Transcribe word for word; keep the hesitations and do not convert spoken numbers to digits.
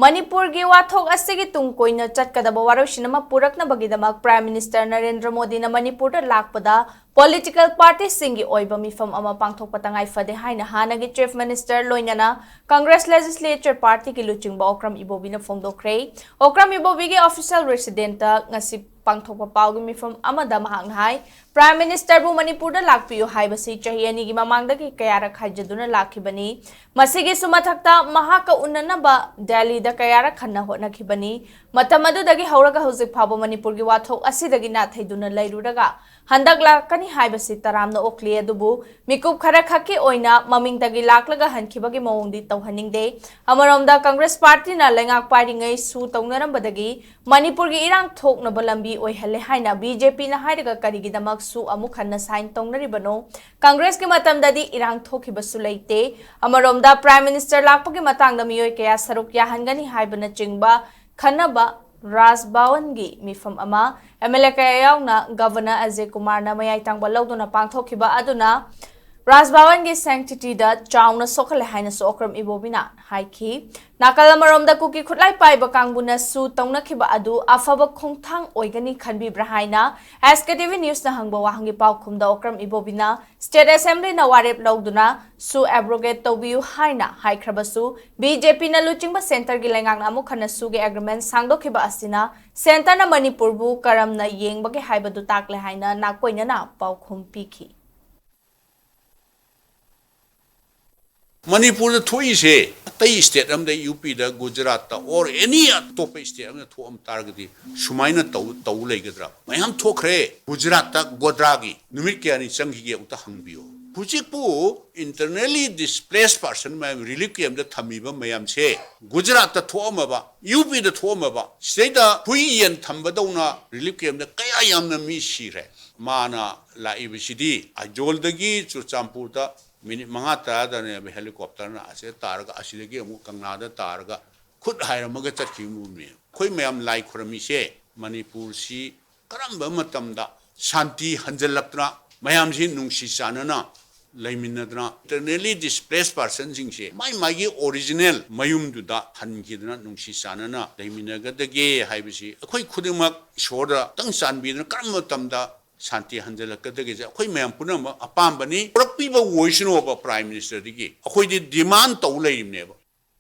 ꯃꯅꯤꯄꯨꯔꯒꯤ ꯋꯥꯊꯣꯛ ꯑꯁꯤꯒꯤ ꯇꯨꯡ ꯀꯣꯏꯅ ꯆꯠꯀꯗꯕ ꯋꯥꯔꯣꯏꯁꯤꯟ ꯑꯃ ꯄꯨꯔꯛꯅꯕꯒꯤꯗꯃꯛ Prime Minister ꯅꯔꯦꯟꯗ꯭ꯔ ꯃꯣꯗꯤꯅ ꯃꯅꯤꯄꯨꯔꯗ ꯂꯥꯛꯄꯗ political party ꯁꯤꯡꯒꯤ ꯑꯣꯏꯕ ꯃꯤꯐꯝ ꯑꯃ ꯄꯥꯡꯊꯣꯛꯄ ꯇꯉꯥꯏ ꯐꯗꯦ ꯍꯥꯏꯅ ꯍꯥꯟꯅꯒꯤ Chief Minister ꯂꯣꯏꯅꯅ Congress Legislature Party ꯒꯤ ꯂꯨꯆꯤꯡꯕ ꯑꯣꯀ꯭ꯔꯝ ꯏꯕꯣꯕꯤꯅ ꯐꯣꯡꯗꯣꯛꯈ꯭ꯔꯦ꯫ ꯑꯣꯀ꯭ꯔꯝ ꯏꯕꯣꯕꯤꯒꯤ official residence ꯇ ꯉꯁꯤ ꯄꯥꯡꯊꯣꯛꯄ ꯄꯥꯎꯒꯤ ꯃꯤꯐꯝ ꯑꯃꯗ ꯃꯍꯥꯛꯅ ꯍꯥꯏ, Prime Minister ꯕꯨ ꯃꯅꯤꯄꯨꯔꯗ ꯂꯥꯛꯄꯤꯌꯨ ꯍꯥꯏꯕꯁꯤ ꯆꯍꯤ ꯑꯅꯤꯒꯤ ꯃꯃꯥꯡꯗꯒꯤ ꯀꯌꯥꯔꯛ ꯍꯥꯏꯖꯗꯨꯅ ꯂꯥꯛꯈꯤꯕꯅꯤ꯫ ꯃꯁꯤꯒꯤꯁꯨ ꯃꯊꯛꯇ ꯃꯍꯥꯛꯀ ꯎꯅꯅꯕ ꯗꯦꯜꯂꯤꯗ ꯀꯌꯥꯔꯛ ꯍꯟꯅ ꯍꯣꯠꯅꯈꯤꯕꯅꯤ꯫ ꯃꯇꯝ ꯑꯗꯨꯗꯒꯤ ꯍꯧꯔꯒ ꯍꯧꯖꯤꯛ ꯐꯥꯎꯕ ꯃꯅꯤꯄꯨꯔꯒꯤ ꯋꯥꯊꯣꯛ ꯑꯁꯤꯗꯒꯤ ꯅꯥꯊꯩꯗꯨꯅ ꯂꯩꯔꯨꯔꯒ ꯍꯟꯗꯛ ꯂꯥꯛꯀꯅꯤ ꯍꯥꯏꯕꯁꯤ ꯇꯔꯥꯝꯅ ꯑꯣꯛꯂꯤ, ꯑꯗꯨꯕꯨ ꯃꯤꯀꯨꯞ ꯈꯔ ꯈꯛꯀꯤ ꯑꯣꯏꯅ ꯃꯃꯤꯡꯗꯒꯤ ꯂꯥꯛꯂꯒ ꯍꯟꯈꯤꯕꯒꯤ ꯃꯑꯣꯡꯗꯤ ꯇꯧꯍꯟꯅꯤꯡꯗꯦ꯫ ꯑꯃꯔꯣꯝꯗ Congress Party ꯅ ꯂꯩꯉꯥꯛ ꯄꯥꯏꯔꯤꯉꯩ ꯁꯨ ꯇꯧꯅꯔꯝꯕꯗꯒꯤ ꯃꯅꯤꯄꯨꯔꯒꯤ ꯏꯔꯥꯡ ꯊꯣꯛꯅꯕ ꯂꯝꯕꯤ ꯑꯣꯏꯍꯜꯂꯦ ꯍꯥꯏꯅ BJP ꯅ ꯍꯥꯏꯔꯒ ꯀꯔꯤꯒꯤꯗꯃꯛ ꯁꯨ ꯑꯃꯨꯛ ꯍꯟꯅ sign ꯇꯧꯅꯔꯤꯕꯅꯣ? Congress ꯀꯤ ꯃꯇꯝꯗꯗꯤ ꯏꯔꯥꯡ ꯊꯣꯛꯈꯤꯕꯁꯨ ꯂꯩꯇꯦ꯫ ꯑꯃꯔꯣꯝꯗ Prime Minister ꯂꯥꯛꯄꯒꯤ ꯃꯇꯥꯡꯗ ꯃꯤꯑꯣꯏ ꯀꯌꯥ ꯁꯔꯨꯛ ꯌꯥꯍꯟꯒꯅꯤ ꯍꯥꯏꯕꯅꯆꯤꯡꯕ ꯈꯟꯅꯕ ꯔꯥꯖ ꯚꯋꯟꯒꯤ ꯃꯤꯐꯝ ꯑꯃ MLA ꯀꯌꯥ ꯌꯥꯎꯅ Governor ꯑꯖꯌ ꯀꯨꯃꯥꯔꯅ ꯃꯌꯥꯏ ꯊꯪꯕ ꯂꯧꯗꯨꯅ ꯄꯥꯡꯊꯣꯛꯈꯤꯕ ꯑꯗꯨꯅ ꯔꯥꯖ ꯚꯋꯟꯒꯤ sanctity ꯗ ꯆꯥꯎꯅ ꯁꯣꯛꯍꯜꯂꯦ ꯍꯥꯏꯅꯁꯨ ꯑꯣꯀ꯭ꯔꯝ ꯏꯕꯣꯕꯤꯅ ꯍꯥꯏꯈꯤ꯫ ꯅꯥꯀꯜ ꯑꯃꯔꯣꯝꯗ ꯀꯨꯀꯤ ꯈꯨꯠꯂꯥꯏ ꯄꯥꯏꯕ ꯀꯥꯡꯕꯨꯅꯁꯨ ꯇꯧꯅꯈꯤꯕ ꯑꯗꯨ ꯑꯐꯕ ꯈꯣꯡꯊꯥꯡ ꯑꯣꯏꯒꯅꯤ ꯈꯟꯕꯤꯕ꯭ꯔꯥ ꯍꯥꯏꯅ SKTV News ꯅ ꯍꯪꯕ ꯋꯥꯍꯪꯒꯤ ꯄꯥꯎꯈꯨꯝꯗ ꯑꯣꯀ꯭ꯔꯝ ꯏꯕꯣꯕꯤꯅ State Assembly ꯅ ꯋꯥꯔꯦꯞ ꯂꯧꯗꯨꯅ ꯁꯨ abrogate ꯇꯧꯕꯤꯌꯨ ꯍꯥꯏꯅ ꯍꯥꯏꯈ꯭ꯔꯕꯁꯨ, BJP ꯅ ꯂꯨꯆꯤꯡꯕ centre ꯒꯤ ꯂꯩꯉꯥꯛꯅ ꯑꯃꯨꯛ ꯍꯟꯅ ꯁꯨꯒꯤ agreement ꯁꯥꯡꯗꯣꯛꯈꯤꯕ ꯑꯁꯤꯅ centre ꯅ ꯃꯅꯤꯄꯨꯔꯕꯨ ꯀꯔꯝꯅ ꯌꯦꯡꯕꯒꯦ ꯍꯥꯏꯕꯗꯨ ꯇꯥꯛꯂꯦ ꯍꯥꯏꯅ ꯅꯥꯀꯣꯏꯅꯅ ꯄꯥꯎꯈꯨꯝ ꯄꯤꯈꯤ꯫ ꯃꯅꯤꯄꯨꯔꯗ ꯊꯣꯛꯏꯁꯦ ꯑꯇꯩ state ꯑꯃꯗ, UP ꯗ, ꯒꯨꯖꯔꯥꯠꯇ, or any ꯑꯇꯣꯞꯄ state ꯑꯃꯗ ꯊꯣꯛꯑꯝ ꯇꯥꯔꯒꯗꯤ ꯁꯨꯃꯥꯏꯅ ꯇꯧ, ꯇꯧ ꯂꯩꯒꯗ꯭ꯔꯥ? ꯃꯌꯥꯝ ꯊꯣꯛꯈ꯭ꯔꯦ꯫ ꯒꯨꯖꯔꯥꯠꯇ ꯒꯣꯗ꯭ꯔꯥꯒꯤ ꯅꯨꯃꯤꯠ ꯀꯌꯥꯅꯤ ꯆꯪꯈꯤꯒꯦ ꯑꯃꯨꯛꯇ ꯍꯪꯕꯤꯌꯨ꯫ ꯍꯧꯖꯤꯛꯄꯨ internally displaced person ꯃꯌꯥꯝ relief camp ꯗ ꯊꯝꯃꯤꯕ ꯃꯌꯥꯝꯁꯦ ꯒꯨꯖꯔꯥꯠꯇ ꯊꯣꯛꯑꯝꯃꯕ, UP ꯗ ꯊꯣꯛꯑꯝꯃꯕ, ꯁꯤꯗꯩꯗ ꯍꯨꯏ ꯌꯦꯟ ꯊꯝꯕꯗꯧꯅ relief camp ꯗ ꯀꯌꯥ ꯌꯥꯝꯅ ꯃꯤ ꯁꯤꯈ꯭ꯔꯦ꯫ ꯃꯥꯅ ꯂꯥꯛꯏꯕꯁꯤꯗꯤ ꯑꯥꯏꯖꯣꯜꯗꯒꯤ ꯆꯨꯔꯆꯥꯟꯄꯨꯔꯗ minute ꯃꯉꯥ ꯇꯔꯥꯗꯅꯦꯕ helicopter ꯅ ꯑꯁꯤꯗ ꯇꯥꯔꯒ, ꯑꯁꯤꯗꯒꯤ ꯑꯃꯨꯛ ꯀꯪꯂꯥꯗ ꯇꯥꯔꯒ ꯈꯨꯠ ꯍꯥꯏꯔꯝꯃꯒ ꯆꯠꯈꯤꯕ ꯃꯑꯣꯡꯅꯦ꯫ ꯑꯩꯈꯣꯏ ꯃꯌꯥꯝ ꯂꯥꯏ ꯈꯨꯔꯝꯃꯤꯁꯦ ꯃꯅꯤꯄꯨꯔꯁꯤ ꯀꯔꯝꯕ ꯃꯇꯝꯗ ꯁꯥꯟꯇꯤ ꯍꯟꯖꯜꯂꯛꯇꯅ ꯃꯌꯥꯝꯁꯤ ꯅꯨꯡꯁꯤ ꯆꯥꯟꯅꯅ ꯂꯩꯃꯤꯟꯅꯗꯅ, internally displaced personꯁꯤꯡꯁꯦ ꯃꯥꯏ ꯃꯥꯏꯒꯤ original ꯃꯌꯨꯝꯗꯨꯗ ꯍꯟꯈꯤꯗꯅ ꯅꯨꯡꯁꯤ ꯆꯥꯟꯅꯅ ꯂꯩꯃꯤꯟꯅꯒꯗꯒꯦ ꯍꯥꯏꯕꯁꯤ ꯑꯩꯈꯣꯏ ꯈꯨꯗꯤꯡꯃꯛ ꯏꯁꯣꯔꯗ ꯈꯤꯇꯪ ꯆꯥꯟꯕꯤꯗꯨꯅ ꯀꯔꯝꯕ ꯃꯇꯝꯗ ꯁꯥꯟꯇꯤ ꯍꯟꯖꯤꯜꯂꯛꯀꯗꯒꯦꯁꯦ ꯑꯩꯈꯣꯏ ꯃꯌꯥꯝ ꯄꯨꯝꯅꯃꯛ ꯑꯄꯥꯝꯕꯅꯤ꯫ ꯄꯨꯔꯛꯄꯤꯕ ꯑꯣꯏꯁꯅꯨꯕ Prime Ministerꯗꯒꯤ꯫ ꯑꯩꯈꯣꯏꯗꯤ demand ꯇꯧ ꯂꯩꯔꯤꯕꯅꯦꯕ꯫